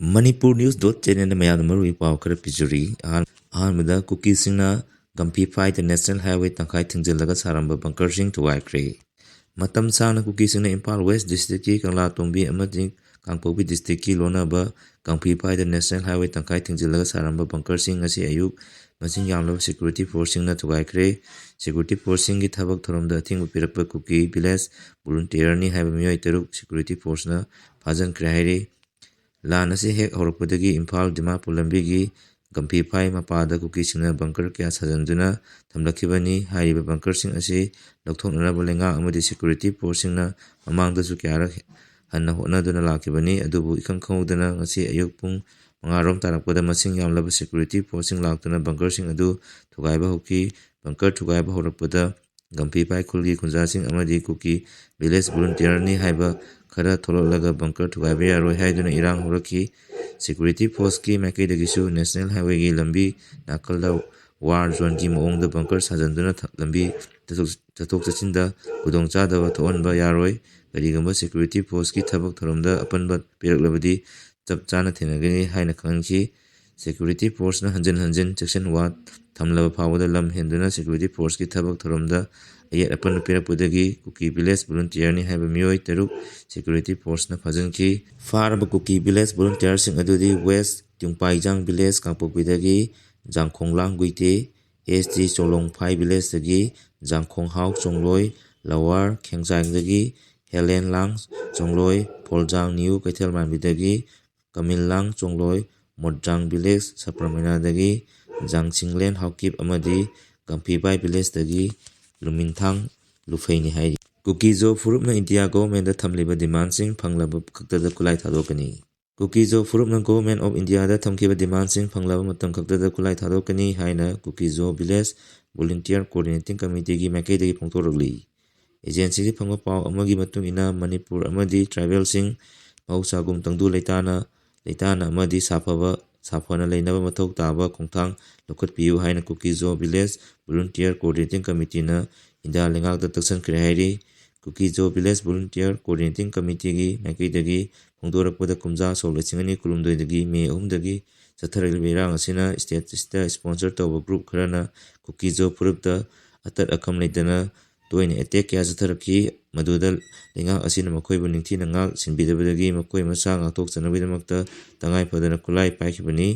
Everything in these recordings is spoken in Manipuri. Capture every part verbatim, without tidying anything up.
Manipur News dot channelꯗ ꯃꯌꯥꯝꯗ ꯃꯔꯨꯑꯣꯏꯕ ꯄꯥꯎ ꯈꯔ ꯄꯤꯖꯔꯤ꯫ ꯑꯍꯥꯟ-, ꯑꯍꯥꯟꯕꯗ ꯀꯨꯀꯤꯁꯤꯡꯅ ꯒꯝꯐꯤꯐꯥꯏꯗ National Highway ꯇꯪꯈꯥꯏ ꯊꯤꯡꯖꯤꯜꯂꯒ ꯁꯥꯔꯝꯕ bunkerꯁꯤꯡ ꯊꯨꯒꯥꯏꯈ꯭ꯔꯦ꯫ ꯃꯇꯝ ꯁꯥꯡꯅ ꯀꯨꯀꯤꯁꯤꯡꯅ ꯏꯝꯐꯥꯜ West Districtꯀꯤ ꯀꯪꯂꯥꯇꯣꯡꯕꯤ ꯑꯃꯗꯤ ꯀꯥꯡꯄꯣꯛꯄꯤ Districtꯀꯤ ꯂꯣꯟꯅꯕ ꯒꯝꯐꯤꯐꯥꯏꯗ National Highway ꯇꯪꯈꯥꯏ ꯊꯤꯡꯖꯤꯜꯂꯒ ꯁꯥꯔꯝꯕ bunkerꯁꯤꯡ ꯉꯁꯤ ꯑꯌꯨꯛ ꯃꯁꯤꯡ ꯌꯥꯝꯂꯕ security forceꯁꯤꯡꯅ ꯊꯨꯒꯥꯏꯈ꯭ꯔꯦ꯫ Security forceꯁꯤꯡꯒꯤ ꯊꯕꯛ ꯊꯧꯔꯝꯗ ꯑꯊꯤꯡꯕ ꯄꯤꯔꯛꯄ ꯀꯨꯀꯤ village volunteerꯅꯤ ꯍꯥꯏꯕ ꯃꯤꯑꯣꯏ ꯇꯔꯨꯛ security forceꯅ ꯐꯥꯖꯤꯟꯈ꯭ꯔꯦ ꯍꯥꯏꯔꯤ꯫ ꯂꯥꯟ ꯑꯁꯤ ꯍꯦꯛ ꯍꯧꯔꯛꯄꯗꯒꯤ ꯏꯝꯐꯥꯜ ꯗꯤꯃꯥꯄꯨꯔ ꯂꯝꯕꯤꯒꯤ ꯒꯝꯐꯤꯐꯥꯏ ꯃꯄꯥꯗ ꯀꯨꯀꯤꯁꯤꯡꯅ bunker ꯀꯌꯥ ꯁꯥꯖꯤꯟꯗꯨꯅ ꯊꯝꯂꯛꯈꯤꯕꯅꯤ꯫ ꯍꯥꯏꯔꯤꯕ bunkerꯁꯤꯡ ꯑꯁꯤ ꯂꯧꯊꯣꯛꯅꯅꯕ ꯂꯩꯉꯥꯛ ꯑꯃꯗꯤ security forceꯁꯤꯡꯅ ꯃꯃꯥꯡꯗꯁꯨ ꯀꯌꯥꯔꯛ ꯍꯟꯅ ꯍꯣꯠꯅꯗꯨꯅ ꯂꯥꯛꯈꯤꯕꯅꯤ꯫ ꯑꯗꯨꯕꯨ ꯏꯈꯪ ꯈꯪꯍꯧꯗꯅ ꯉꯁꯤ ꯑꯌꯨꯛ ꯄꯨꯡ ꯃꯉꯥꯔꯣꯝ ꯇꯥꯔꯛꯄꯗ ꯃꯁꯤꯡ ꯌꯥꯝꯂꯕ security forceꯁꯤꯡ ꯂꯥꯛꯇꯨꯅ bunkerꯁꯤꯡ ꯑꯗꯨ ꯊꯨꯒꯥꯏꯕ ꯍꯧꯈꯤ꯫ Bunker ꯊꯨꯒꯥꯏꯕ ꯍꯧꯔꯛꯄꯗ ꯒꯝꯐꯤꯐꯥꯏ ꯈꯨꯜꯒꯤ ꯈꯨꯟꯖꯥꯁꯤꯡ ꯑꯃꯗꯤ ꯀꯨꯀꯤ village volunteerꯅꯤ ꯍꯥꯏꯕ ꯈꯔ ꯊꯣꯛꯂꯛꯂꯒ bunker ꯊꯨꯒꯥꯏꯕ ꯌꯥꯔꯣꯏ ꯍꯥꯏꯗꯨꯅ ꯏꯔꯥꯡ ꯍꯧꯔꯛꯈꯤ꯫ Security forceꯀꯤ ꯃꯥꯏꯀꯩꯗꯒꯤꯁꯨ National Highwayꯒꯤ ꯂꯝꯕꯤ ꯅꯥꯀꯜꯗ war zoneꯒꯤ ꯃꯑꯣꯡꯗ bunker ꯁꯥꯖꯤꯟꯗꯨꯅ ꯊ-, ꯂꯝꯕꯤ ꯆꯠꯊꯣꯛ-, ꯆꯠꯊꯣꯛ ꯆꯠꯁꯤꯟꯗ ꯈꯨꯗꯣꯡꯆꯥꯗꯕ ꯊꯣꯛꯍꯟꯕ ꯌꯥꯔꯣꯏ꯫ ꯀꯔꯤꯒꯨꯝꯕ security forceꯀꯤ ꯊꯕꯛ ꯊꯧꯔꯝꯗ ꯑꯄꯟꯕ ꯄꯤꯔꯛꯂꯕꯗꯤ ꯆꯞ ꯆꯥꯅ ꯊꯦꯡꯅꯒꯅꯤ ꯍꯥꯏꯅ ꯈꯪꯍꯟꯈꯤ꯫ Security forceꯅ ꯍꯟꯖꯤꯟ ꯍꯟꯖꯤꯟ ꯆꯦꯛꯁꯤꯟ ꯋꯥ ꯊꯝꯂꯕ ꯐꯥꯎꯕꯗ ꯂꯝ ꯍꯦꯟꯗꯨꯅ security forceꯀꯤ ꯊꯕꯛ ꯊꯧꯔꯝꯗ ꯑꯌꯦꯠ ꯑꯄꯟ ꯄꯤꯔꯛꯄꯗꯒꯤ ꯀꯨꯀꯤ village volunteerꯅꯤ ꯍꯥꯏꯕ ꯃꯤꯑꯣꯏ ꯇꯔꯨꯛ security forceꯅ ꯐꯥꯖꯤꯟꯈꯤ꯫ ꯐꯥꯔꯕ ꯀꯨꯀꯤ village volunteerꯁꯤꯡ ꯑꯗꯨꯗꯤ West ꯇ꯭ꯌꯨꯡꯄꯥꯏꯖꯥꯡ village ꯀꯥꯡꯄꯣꯛꯄꯤꯗꯒꯤ ꯖꯥꯡꯈꯣꯡꯂꯥꯡ ꯒꯨꯏꯇꯦ, East ꯆꯣꯂꯣꯡꯐꯥꯏ villageꯇꯒꯤ ꯖꯥꯡꯈꯣꯡꯍꯥꯎ ꯆꯣꯡꯂꯣꯏ, Lower ꯈꯦꯡꯖꯥꯡꯗꯒꯤ ꯍꯦꯂꯦꯟ ꯂꯥꯡ ꯆꯣꯡꯂꯣꯏ, ꯐꯣꯜꯖꯥꯡ ꯅ꯭ꯌꯨ ꯀꯩꯊꯦꯜ ꯃꯥꯟꯕꯤꯗꯒꯤ ꯀꯃꯤꯜꯂꯥꯡ ꯆꯣꯡꯂꯣꯏ, ꯃꯣꯠꯖꯥꯡ village ꯁꯄ꯭ꯔꯃꯤꯅꯥꯗꯒꯤ ꯖꯥꯡꯁꯤꯡꯂꯦꯟ ꯍꯥꯎꯀꯤꯞ ꯑꯃꯗꯤ ꯀꯝꯐꯤꯕꯥꯏ villageꯇꯒꯤ ꯂꯨꯃꯤꯟꯊꯥꯡ ꯂꯨꯐꯩꯅꯤ ꯍꯥꯏꯔꯤ꯫ ꯀꯨꯀꯤꯖꯣ ꯐꯨꯔꯨꯞꯅ ꯏꯟꯗꯤꯌꯥ governmentꯗ ꯊꯝꯂꯤꯕ demandꯁꯤꯡ ꯐꯪꯂꯕ ꯈꯛꯇꯗ ꯈꯨꯠꯂꯥꯏ ꯊꯥꯗꯣꯛꯀꯅꯤ꯫ ꯀꯨꯀꯤꯖꯣ ꯐꯨꯔꯨꯞꯅ Government of Indiaꯗ ꯊꯝꯈꯤꯕ demandꯁꯤꯡ ꯐꯪꯂꯕ ꯃꯇꯝ ꯈꯛꯇꯗ ꯈꯨꯠꯂꯥꯏ ꯊꯥꯗꯣꯛꯀꯅꯤ ꯍꯥꯏꯅ ꯀꯨꯀꯤꯖꯣ village volunteer coordinating committeeꯒꯤ ꯃꯥꯏꯀꯩꯗꯒꯤ ꯐꯣꯡꯗꯣꯔꯛꯂꯤ꯫ Agencyꯒꯤ ꯐꯪꯕ ꯄꯥꯎ ꯑꯃꯒꯤ ꯃꯇꯨꯡ ꯏꯟꯅ, ꯃꯅꯤꯄꯨꯔ ꯑꯃꯗꯤ tribalꯁꯤꯡ ꯃꯍꯧꯁꯥꯒꯨꯝ ꯇꯪꯗꯨ ꯂꯩꯇꯥꯅ, ꯂꯩꯇꯥꯅ ꯑꯃꯗꯤ ꯁꯥꯐꯕ, ꯁꯥꯐꯅ ꯂꯩꯅꯕ ꯃꯊꯧ ꯇꯥꯕ ꯈꯣꯡꯊꯥꯡ ꯂꯧꯈꯠꯄꯤꯌꯨ ꯍꯥꯏꯅ ꯀꯨꯀꯤꯖꯣ village volunteer coordinating committeeꯅ ꯏꯟꯗꯤꯌꯥ ꯂꯩꯉꯥꯛꯇ ꯇꯛꯁꯟꯈ꯭ꯔꯦ ꯍꯥꯏꯔꯤ꯫ ꯀꯨꯀꯤꯖꯣ village volunteer coordinating committeeꯒꯤ ꯃꯥꯏꯀꯩꯗꯒꯤ ꯐꯣꯡꯗꯣꯔꯛꯄꯗ, ꯀꯨꯝꯖꯥ ꯁꯣꯛ ꯂꯤꯁꯤꯡ ꯑꯅꯤ ꯀꯨꯟꯍꯨꯝꯗꯣꯏꯗꯒꯤ ꯃꯦ ꯑꯍꯨꯝꯗꯒꯤ ꯆꯠꯊꯔꯛꯂꯤꯕ ꯏꯔꯥꯡ ꯑꯁꯤꯅ state ꯑꯁꯤꯗ sponsor ꯇꯧꯕ group ꯈꯔꯅ ꯀꯨꯀꯤꯖꯣ ꯐꯨꯔꯨꯞꯇ ꯑꯇꯠ ꯑꯈꯝ ꯂꯩꯇꯅ ꯇꯣꯏꯅ attack ꯀꯌꯥ ꯆꯠꯊꯔꯛꯈꯤ꯫ ꯃꯗꯨꯗ ꯂꯩꯉꯥꯛ ꯑꯁꯤꯅ ꯃꯈꯣꯏꯕꯨ ꯅꯤꯡꯊꯤꯅ ꯉꯥꯛ ꯁꯦꯟꯕꯤꯗꯕꯗꯒꯤ ꯃꯈꯣꯏ ꯃꯁꯥ ꯉꯥꯛꯊꯣꯛꯆꯅꯕꯒꯤꯗꯃꯛꯇ ꯇꯉꯥꯏ ꯐꯗꯅ ꯈꯨꯠꯂꯥꯏ ꯄꯥꯏꯈꯤꯕꯅꯤ꯫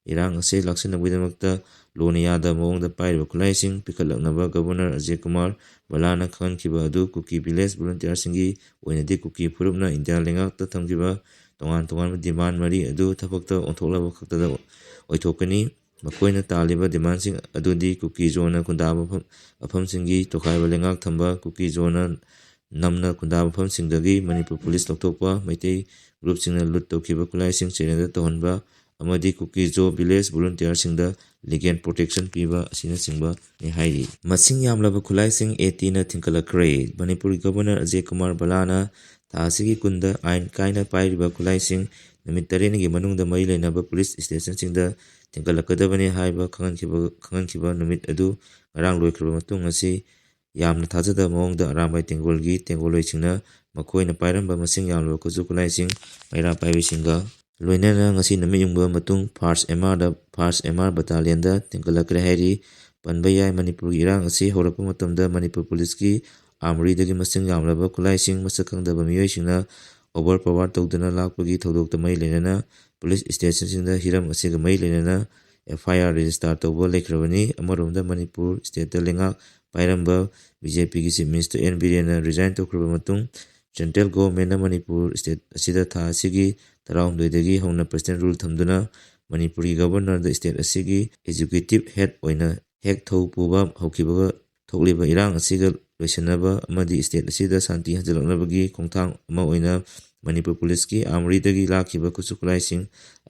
ꯏꯔꯥꯡ ꯑꯁꯤ ꯂꯥꯛꯁꯤꯟꯅꯕꯒꯤꯗꯃꯛꯇ ꯂꯣꯟꯅ ꯌꯥꯗꯕ ꯃꯑꯣꯡꯗ ꯄꯥꯏꯔꯤꯕ ꯈꯨꯠꯂꯥꯏꯁꯤꯡ ꯄꯤꯈꯠꯂꯛꯅꯕ Governor ꯑꯖꯌ ꯀꯨꯃꯥꯔ ꯕꯂꯥꯅ ꯈꯪꯍꯟꯈꯤꯕ ꯑꯗꯨ ꯀꯨꯀꯤ village volunteerꯁꯤꯡꯒꯤ ꯑꯣꯏꯅꯗꯤ ꯀꯨꯀꯤ ꯐꯨꯔꯨꯞꯅ ꯏꯟꯗꯤꯌꯥ ꯂꯩꯉꯥꯛꯇ ꯊꯝꯈꯤꯕ ꯇꯣꯉꯥꯟ ꯇꯣꯉꯥꯟꯕ demand ꯃꯔꯤ ꯑꯗꯨ ꯊꯕꯛꯇ ꯑꯣꯟꯊꯣꯛꯂꯕ ꯈꯛꯇꯗ ꯑꯣꯏꯊꯣꯛꯀꯅꯤ꯫ ꯃꯈꯣꯏꯅ ꯇꯥꯜꯂꯤꯕ demandꯁꯤꯡ ꯑꯗꯨꯗꯤ ꯀꯨꯀꯤ ꯖꯣꯅ ꯈꯨꯟꯗꯥꯕ ꯃꯐꯝ, ꯃꯐꯝꯁꯤꯡꯒꯤ ꯇꯣꯈꯥꯏꯕ ꯂꯩꯉꯥꯛ ꯊꯝꯕ, ꯀꯨꯀꯤ ꯖꯣꯅ ꯅꯝꯅ ꯈꯨꯟꯗꯥꯕ ꯃꯐꯝꯁꯤꯡꯗꯒꯤ ꯃꯅꯤꯄꯨꯔ ꯄꯨꯂꯤꯁ ꯂꯧꯊꯣꯛꯄ, ꯃꯩꯇꯩ groupꯁꯤꯡꯅ loot ꯇꯧꯈꯤꯕ ꯈꯨꯠꯂꯥꯏꯁꯤꯡ surrender ꯇꯧꯍꯟꯕ ꯑꯃꯗꯤ ꯀꯨꯀꯤ ꯖꯣ village volunteerꯁꯤꯡꯗ legal protection ꯄꯤꯕ ꯑꯁꯤꯅꯆꯤꯡꯕꯅꯤ ꯍꯥꯏꯔꯤ꯫ ꯃꯁꯤꯡ ꯌꯥꯝꯂꯕ ꯈꯨꯠꯂꯥꯏꯁꯤꯡ ATꯅ ꯊꯤꯡꯒꯠꯂꯛꯈ꯭ꯔꯦ꯫ ꯃꯅꯤꯄꯨꯔꯒꯤ Governor ꯑꯖꯌ ꯀꯨꯃꯥꯔ ꯕꯂꯥꯅ ꯊꯥ ꯑꯁꯤꯒꯤ ꯀꯨꯟꯗ ꯑꯥꯏꯟ ꯀꯥꯏꯅ ꯄꯥꯏꯔꯤꯕ ꯈꯨꯠꯂꯥꯏꯁꯤꯡ ꯅꯨꯃꯤꯠ ꯇꯔꯦꯠꯅꯤꯒꯤ ꯃꯅꯨꯡꯗ ꯃꯔꯤ ꯂꯩꯅꯕ ꯄꯨꯂꯤꯁ stationꯁꯤꯡꯗ ꯊꯤꯡꯒꯠꯂꯛꯀꯗꯕꯅꯤ ꯍꯥꯏꯕ ꯈꯪꯍꯟꯈꯤꯕ, ꯈꯪꯍꯟꯈꯤꯕ ꯅꯨꯃꯤꯠ ꯑꯗꯨ ꯉꯔꯥꯡ ꯂꯣꯏꯈ꯭ꯔꯕ ꯃꯇꯨꯡ ꯑꯁꯤ ꯌꯥꯝꯅ ꯊꯥꯖꯗꯕ ꯃꯑꯣꯡꯗ ꯑꯔꯥꯝꯕꯥꯏ ꯇꯦꯡꯒꯣꯜꯒꯤ ꯇꯦꯡꯒꯣꯜꯂꯣꯏꯁꯤꯡꯅ ꯃꯈꯣꯏꯅ ꯄꯥꯏꯔꯝꯕ ꯃꯁꯤꯡ ꯌꯥꯝꯂꯕ ꯈꯨꯠꯁꯨ ꯈꯨꯠꯂꯥꯏꯁꯤꯡ ꯃꯩꯔꯥ ꯄꯥꯏꯕꯤꯁꯤꯡꯒ ꯂꯣꯏꯅꯅ ꯉꯁꯤ ꯅꯨꯃꯤꯠ ꯌꯨꯡꯕ ꯃꯇꯨꯡ first MRꯗ, first MR battalionꯗ ꯊꯤꯡꯒꯠꯂꯛꯈ꯭ꯔꯦ ꯍꯥꯏꯔꯤ꯫ ꯄꯟꯕ ꯌꯥꯏ, ꯃꯅꯤꯄꯨꯔꯒꯤ ꯏꯔꯥꯡ ꯑꯁꯤ ꯍꯧꯔꯛꯄ ꯃꯇꯝꯗ ꯃꯅꯤꯄꯨꯔ ꯄꯨꯂꯤꯁꯀꯤ armouryꯗꯒꯤ ꯃꯁꯤꯡ ꯌꯥꯝꯂꯕ ꯈꯨꯠꯂꯥꯏꯁꯤꯡ ꯃꯁꯛ ꯈꯪꯗꯕ ꯃꯤꯑꯣꯏꯁꯤꯡꯅ overpower ꯇꯧꯗꯨꯅ ꯂꯥꯛꯄꯒꯤ ꯊꯧꯗꯣꯛꯇ ꯃꯔꯤ ꯂꯩꯅꯅ ꯄꯨꯂꯤꯁ stationꯁꯤꯡꯗ ꯍꯤꯔꯝ ꯑꯁꯤꯒ ꯃꯔꯤ ꯂꯩꯅꯅ FIR register ꯇꯧꯕ ꯂꯩꯈ꯭ꯔꯕꯅꯤ꯫ ꯑꯃꯔꯣꯝꯗ ꯃꯅꯤꯄꯨꯔ stateꯇ ꯂꯩꯉꯥꯛ ꯄꯥꯏꯔꯝꯕ BJPꯒꯤ Chief Minister N ꯕꯤꯔꯦꯟꯅ resign ꯇꯧꯈ꯭ꯔꯕ ꯃꯇꯨꯡ central governmentꯅ ꯃꯅꯤꯄꯨꯔ state ꯑꯁꯤꯗ ꯊꯥ ꯑꯁꯤꯒꯤ ꯇꯔꯥꯍꯨꯝꯗꯣꯏꯗꯒꯤ ꯍꯧꯅ president rule ꯊꯝꯗꯨꯅ ꯃꯅꯤꯄꯨꯔꯒꯤ Governorꯗ state ꯑꯁꯤꯒꯤ executive head ꯑꯣꯏꯅ ꯍꯦꯛ ꯊꯧ ꯄꯨꯕ ꯍꯧꯈꯤꯕꯒ ꯊꯣꯛꯂꯤꯕ ꯏꯔꯥꯡ ꯑꯁꯤꯒ ꯂꯣꯏꯁꯤꯟꯅꯕ ꯑꯃꯗꯤ state ꯑꯁꯤꯗ ꯁꯥꯟꯇꯤ ꯍꯟꯖꯤꯜꯂꯛꯅꯕꯒꯤ ꯈꯣꯡꯊꯥꯡ ꯑꯃ ꯑꯣꯏꯅ ꯃꯅꯤꯄꯨꯔ ꯄꯨꯂꯤꯁꯀꯤ armouryꯗꯒꯤ ꯂꯥꯛꯈꯤꯕ ꯈꯨꯠꯁꯨ ꯈꯨꯠꯂꯥꯏꯁꯤꯡ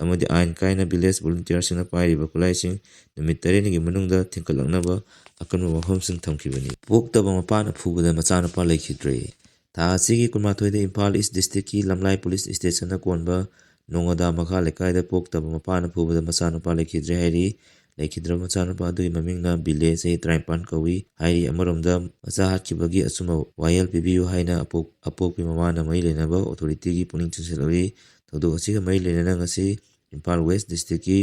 ꯑꯃꯗꯤ ꯑꯥꯏꯟ ꯀꯥꯏꯅ village volunteerꯁꯤꯡꯅ ꯄꯥꯏꯔꯤꯕ ꯈꯨꯠꯂꯥꯏꯁꯤꯡ ꯅꯨꯃꯤꯠ ꯇꯔꯦꯠꯅꯤꯒꯤ ꯃꯅꯨꯡꯗ ꯊꯤꯡꯀꯠꯂꯛꯅꯕ ꯑꯀꯟꯕ ꯋꯥꯐꯝꯁꯤꯡ ꯊꯝꯈꯤꯕꯅꯤ꯫ ꯄꯣꯛꯇꯕ ꯃꯄꯥꯅ ꯐꯨꯕꯗ ꯃꯆꯥꯅꯨꯄꯥ ꯂꯩꯈꯤꯗ꯭ꯔꯦ꯫ ꯊꯥ ꯑꯁꯤꯒꯤ ꯀꯨꯟꯃꯥꯊꯣꯏꯗ ꯏꯝꯐꯥꯜ East districtꯀꯤ ꯂꯝꯂꯥꯏ police stationꯅ ꯀꯣꯟꯕ ꯅꯣꯡꯉꯣꯗꯥ ꯃꯈꯥ ꯂꯩꯀꯥꯏꯗ ꯄꯣꯛꯇꯕ ꯃꯄꯥꯅ ꯐꯨꯕꯗ ꯃꯆꯥꯅꯨꯄꯥ ꯂꯩꯈꯤꯗ꯭ꯔꯦ ꯍꯥꯏꯔꯤ꯫ ꯂꯩꯈꯤꯗ꯭ꯔꯕ ꯃꯆꯥꯅꯨꯄꯥ ꯑꯗꯨꯒꯤ ꯃꯃꯤꯡꯅ ꯕꯤꯂꯦ, ꯆꯍꯤ ꯇꯔꯥꯅꯤꯄꯥꯟ ꯀꯧꯏ ꯍꯥꯏꯔꯤ꯫ ꯑꯃꯔꯣꯝꯗ, ꯃꯆꯥ ꯍꯥꯠꯈꯤꯕꯒꯤ ꯑꯆꯨꯝꯕ ꯋꯥꯌꯦꯜ ꯄꯤꯕꯤꯌꯨ ꯍꯥꯏꯅ ꯑꯄꯣꯛ-, ꯑꯄꯣꯛꯄꯤ ꯃꯃꯥꯅ ꯃꯔꯤ ꯂꯩꯅꯕ ꯑꯣꯊꯣꯔꯤꯇꯤꯒꯤ ꯄꯨꯛꯅꯤꯡ ꯆꯤꯡꯁꯤꯜꯂꯛꯂꯤ꯫ ꯊꯧꯗꯣꯛ ꯑꯁꯤꯒ ꯃꯔꯤ ꯂꯩꯅꯅ ꯉꯁꯤ ꯏꯝꯐꯥꯜ ꯋꯦꯁ ꯗꯤꯁꯇ꯭ꯔꯤꯛꯀꯤ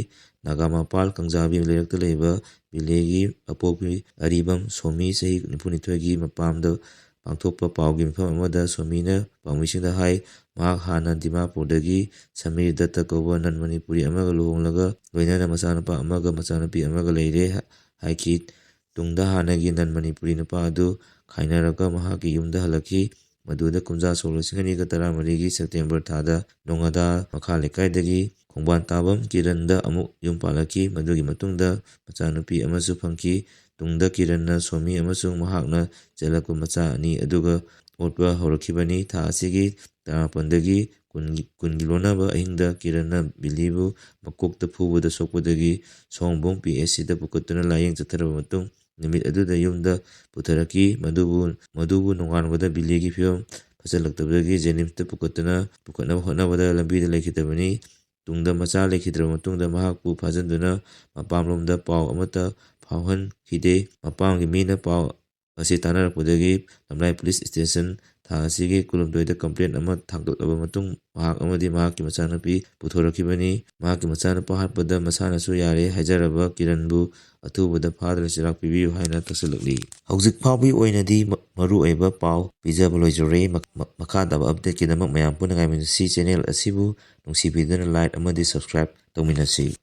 ꯅꯥꯒꯥꯃꯄꯥꯜ ꯀꯪꯖꯥꯕꯤ ꯂꯩꯔꯛꯇ ꯂꯩꯕ ꯕꯤꯂꯦꯒꯤ ꯑꯄꯣꯛꯄꯤ ꯑꯔꯤꯕꯝ ꯁꯣꯃꯤ, ꯆꯍꯤ ꯅꯤꯐꯨꯅꯤꯊꯣꯏꯒꯤ, ꯃꯄꯥꯝꯗ ꯄꯥꯡꯊꯣꯛꯄ ꯄꯥꯎꯒꯤ ꯃꯤꯐꯝ ꯑꯃꯗ ꯁꯣꯃꯤꯅ ꯄꯥꯎꯃꯤꯁꯤꯡꯗ ꯍꯥꯏ, ꯃꯍꯥꯛ ꯍꯥꯟꯅ ꯗꯤꯃꯥꯄꯨꯔꯗꯒꯤ ꯁꯃꯤꯔ ꯗꯠꯇ ꯀꯧꯕ ꯅꯟ ꯃꯅꯤꯄꯨꯔꯤ ꯑꯃꯒ ꯂꯨꯍꯣꯡꯂꯒ ꯂꯣꯏꯅꯅ ꯃꯆꯥꯅꯨꯄꯥ ꯑꯃꯒ ꯃꯆꯥꯅꯨꯄꯤ ꯑꯃꯒ ꯂꯩꯔꯦ ꯍꯥꯏꯈꯤ꯫ ꯇꯨꯡꯗ ꯍꯥꯟꯅꯒꯤ ꯅꯟ ꯃꯅꯤꯄꯨꯔꯤ ꯅꯨꯄꯥ ꯑꯗꯨ ꯈꯥꯏꯅꯔꯒ ꯃꯍꯥꯛꯀꯤ ꯌꯨꯝꯗ ꯍꯜꯂꯛꯈꯤ꯫ ꯃꯗꯨꯗ ꯀꯨꯝꯖꯥ ꯁꯣꯛ ꯂꯤꯁꯤꯡ ꯑꯅꯤꯒ ꯇꯔꯥꯃꯔꯤꯒꯤ ꯁꯦꯞꯇꯦꯝꯕꯔ ꯊꯥꯗ ꯅꯣꯉꯥꯗꯥ ꯃꯈꯥ ꯂꯩꯀꯥꯏꯗꯒꯤ ꯈꯣꯡꯕꯥꯟ ꯇꯥꯕꯝ ꯀꯤꯔꯟꯗ ꯑꯃꯨꯛ ꯌꯨꯝ ꯄꯥꯜꯂꯛꯈꯤ꯫ ꯃꯗꯨꯒꯤ ꯃꯇꯨꯡꯗ ꯃꯆꯥꯅꯨꯄꯤ ꯑꯃꯁꯨ ꯐꯪꯈꯤ꯫ ꯇꯨꯡꯗ ꯀꯤꯔꯟꯅ ꯁꯣꯃꯤ ꯑꯃꯁꯨꯡ ꯃꯍꯥꯛꯅ ꯆꯦꯜꯂꯛꯄ ꯃꯆꯥ ꯑꯅꯤ ꯑꯗꯨꯒ ꯑꯣꯠꯄ ꯍꯧꯔꯛꯈꯤꯕꯅꯤ꯫ ꯊꯥ ꯑꯁꯤꯒꯤ ꯇꯔꯥꯃꯥꯄꯟꯗꯒꯤ ꯀꯨꯟꯒꯤ, ꯀꯨꯟꯒꯤ ꯂꯣꯟꯅꯕ ꯑꯍꯤꯡꯗ ꯀꯤꯔꯟꯅ ꯕꯤꯂꯤꯕꯨ ꯃꯀꯣꯛꯇ ꯐꯨꯕꯗ ꯁꯣꯛꯄꯗꯒꯤ ꯁꯣꯝꯕꯣꯡ ꯄꯤ ꯑꯩꯆ ꯁꯤꯗ ꯄꯨꯈꯠꯇꯨꯅ ꯂꯥꯌꯦꯡ ꯆꯠꯊꯔꯕ ꯃꯇꯨꯡ, ꯅꯨꯃꯤꯠ ꯑꯗꯨꯗ ꯌꯨꯝꯗ ꯄꯨꯊꯔꯛꯈꯤ꯫ ꯃꯗꯨꯕꯨ, ꯃꯗꯨꯕꯨ ꯅꯣꯡꯉꯥꯟꯕꯗ ꯕꯤꯂꯤꯒꯤ ꯐꯤꯕꯝ ꯐꯖꯜꯂꯛꯇꯕꯗꯒꯤ ꯖꯦꯅꯤꯝꯁꯇ ꯄꯨꯈꯠꯇꯨꯅ, ꯄꯨꯈꯠꯅꯕ ꯍꯣꯠꯅꯕꯗ ꯂꯝꯕꯤꯗ ꯂꯩꯈꯤꯗꯕꯅꯤ꯫ ꯇꯨꯡꯗ ꯃꯆꯥ ꯂꯩꯈꯤꯗ꯭ꯔꯕ ꯃꯇꯨꯡꯗ ꯃꯍꯥꯛꯄꯨ ꯐꯥꯖꯤꯟꯗꯨꯅ ꯃꯄꯥꯝꯂꯣꯝꯗ ꯄꯥꯎ ꯑꯃꯠꯇ ꯐꯥꯎꯍꯟꯈꯤꯗꯦ꯫ ꯃꯄꯥꯝꯒꯤ ꯃꯤꯅ ꯄꯥꯎ ꯑꯁꯤ ꯇꯥꯟꯅꯔꯛꯄꯗꯒꯤ ꯂꯝꯂꯥꯏ ꯄꯨꯂꯤꯁ ꯁ꯭ꯇꯦꯁꯟ ꯊꯥ ꯑꯁꯤꯒꯤ ꯀꯨꯟꯍꯨꯝꯗꯣꯏꯗ ꯀꯝꯄ꯭ꯂꯦꯟ ꯑꯃ ꯊꯥꯡꯗꯣꯛꯂꯕ ꯃꯇꯨꯡ ꯃꯍꯥꯛ ꯑꯃꯗꯤ ꯃꯍꯥꯛꯀꯤ ꯃꯆꯥꯅꯨꯄꯤ ꯄꯨꯊꯣꯔꯛꯈꯤꯕꯅꯤ꯫ ꯃꯍꯥꯛꯀꯤ ꯃꯆꯥꯅꯨꯄꯥ ꯍꯥꯠꯄꯗ ꯃꯁꯥꯅꯁꯨ ꯌꯥꯔꯦ ꯍꯥꯏꯖꯔꯕ ꯀꯤꯔꯟꯕꯨ ꯑꯊꯨꯕꯗ ꯐꯥꯗꯨꯅ ꯆꯩꯔꯥꯛ ꯄꯤꯕꯤꯌꯨ ꯍꯥꯏꯅ ꯇꯛꯁꯤꯜꯂꯛꯂꯤ꯫ ꯍꯧꯖꯤꯛ ꯐꯥꯎꯕꯒꯤ ꯑꯣꯏꯅꯗꯤ ꯃ-, ꯃꯔꯨ ꯑꯣꯏꯕ ꯄꯥꯎ ꯄꯤꯖꯕ ꯂꯣꯏꯖꯔꯦ꯫ ꯃ-, ꯃ-, ꯃꯈꯥ ꯇꯥꯕ ꯑꯞꯗꯦꯠꯀꯤꯗꯃꯛ ꯃꯌꯥꯝ ꯄꯨꯟꯅ ꯉꯥꯏꯃꯤꯟꯅꯁꯤ꯫ ꯆꯦꯅꯦꯜ ꯑꯁꯤꯕꯨ ꯅꯨꯡꯁꯤꯕꯤꯗꯨꯅ ꯂꯥꯏꯛ ꯑꯃꯗꯤ ꯁꯕꯁꯀ꯭ꯔꯥꯏꯕ ꯇꯧꯃꯤꯟꯅꯁꯤ꯫